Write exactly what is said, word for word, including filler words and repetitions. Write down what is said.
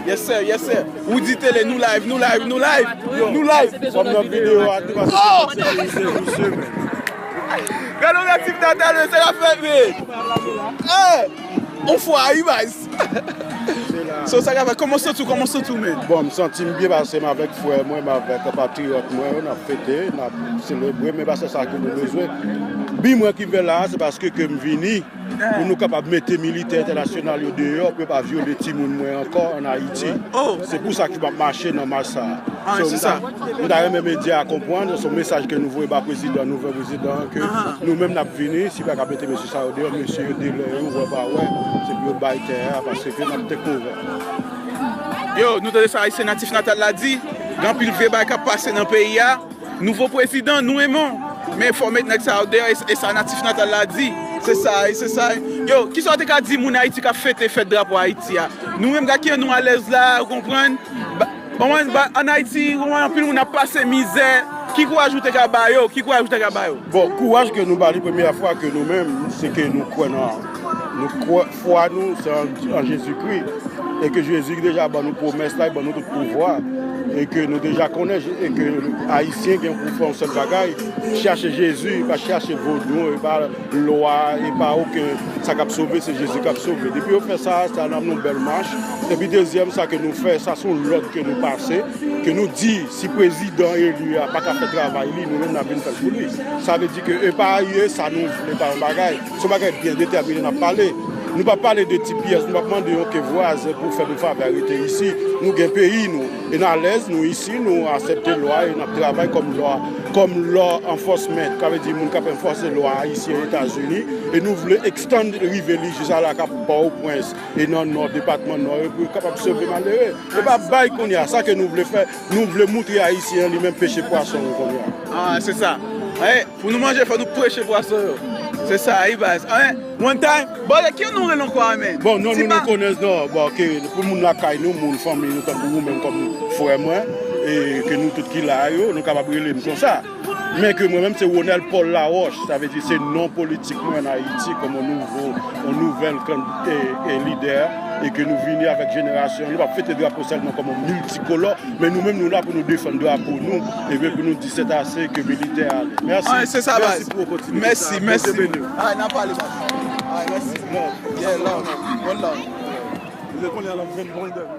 Yes sir, yes sir. Woody Télé, nou live, nou live, nou live. Nou live. Fò m nan videyo a tou paske se yon seri de sou semen. Gade yon natif natal, se la fèt, men. Hey! On fwa, wi, baz. So, sa ka fè, kòman w santi w, kòman w santi w, men? Bon, m santi m byen paske m avèk frè mwen, m avèk konpatriyòt mwen yo, n ap fete, n ap selebre, men pa se sa ke nou bezwen. Bi mwen ki m vin la a, se paske ke m vini pou nou kapab mete militè entènasyonal yo deyò, pou yo pa vyole timoun mwen ankò ann Ayiti. Oh! Se pou sa ke m ap mache nan mach sa a. Ah, so, se sa. M ta renmen medya a konprann, se yon mesaj ke nou voye ba prezidan, nouvo prezidan, ke nou menm n ap vini, si pa ka mete mesye sa yo deyò, mesye yo delè yo, wè pa wè, se pou yo bay tè a, paske ke n ap take over. Yo, nou tande sa Ayisyen natif natal la di, gen anpil vye bagay k ap pase nan peyi a, nouvo prezidan, nou renmen w, men fò w met nèg sa yo deyò, e, e sa natif natal la di, se sa, e se sa. Yo, kisa w te ka di moun Ayiti k ap fete fèt drapo Ayiti a? Nou menm, gad kijan nou alèz la, ou konprann? Ba, Konprann, ba, ann Ayiti, konprann, anpil moun ap pase mizè. Ki kouraj ou te ka ba yo? Ki kouraj ou te ka ba yo? Bon, kouraj ke nou ba li, premyè fwa ke nou menm, se ke nou kwè nan, nou kwè, fwa nou, se an, an Jezikri. E ke Jezi deja ban nou pwomès la, li ban nou tout pouvwa. E ke nou deja konnen, e ke Ayisyen gen pou fè yon sèl bagay, chache Jezi, pa chache vodou, e pa lwa, e pa okenn, sa k ap sove, se Jezi k ap sove. Depi yo fè sa, sa nan yon bèl mach. Epi dezyèm, sa ke nou fè, sa se yon lòd ke nou pase, ke nou di, si prezidan eli a pa ka fè travay li, nou menm n ap vin fè l pou li. Sa vle di ke e pa aye, sa nou vle pa yon bagay. Se yon bagay byen detèmine n ap pale. Nou p ap pale de ti pyès, nou p ap mande yon ke vwazen pou fè nou favè rete isi. Nou gen peyi nou. E n alèz, nou isi, nou aksepte lwa e n ap travay kòm lwa, kòm law enforcement, sa vle di moun k ap anfòse lwa ayisyen Etazini, e nou vle extend rive li jis a la k ap Pòtoprens e nan Nò, depatman Nò yo, pou yo kapab sove malere. E pa bay kounye a, sa ke nou vle fè, nou vle moutre Ayisyen an li menm peche pwason yo kounye a. Ah, se sa. Hey, pou nou manje, fò nou peche pwason yo. Se sa, wi, baz. Hey, one time. Bon, ki non nou rele ankò a, men? Bon, non, nou, nou konnen, non, bon, ke pou moun lakay nou, moun fanmi nou, tankou ou menm kòm frè mwen, e ke nou tout ki la yo, nou kapab rele m konsa. Men ke mwen menm, se Ronel Paul Laroche, sa vle di se non politik mwen ann Ayiti, kòm yon nouvo, yon nouvèl kan-, e, e lidè, e ke nou vini avèk jenerasyon, nou p ap fete drapo sèlman kòm yon miltikolò, men nou menm, nou la pou nou defann drapo nou, epi pou nou di sètase ke militè ale. Mèsi. Ah, se sa, baz. Mèsi pou opòtinite sa. Mèsi, mèsi. Bondye beni w. Ah, n a pale, baz. Ah, mèsi. Love. Yeah, love. One love. Ou te konnen a la vennde.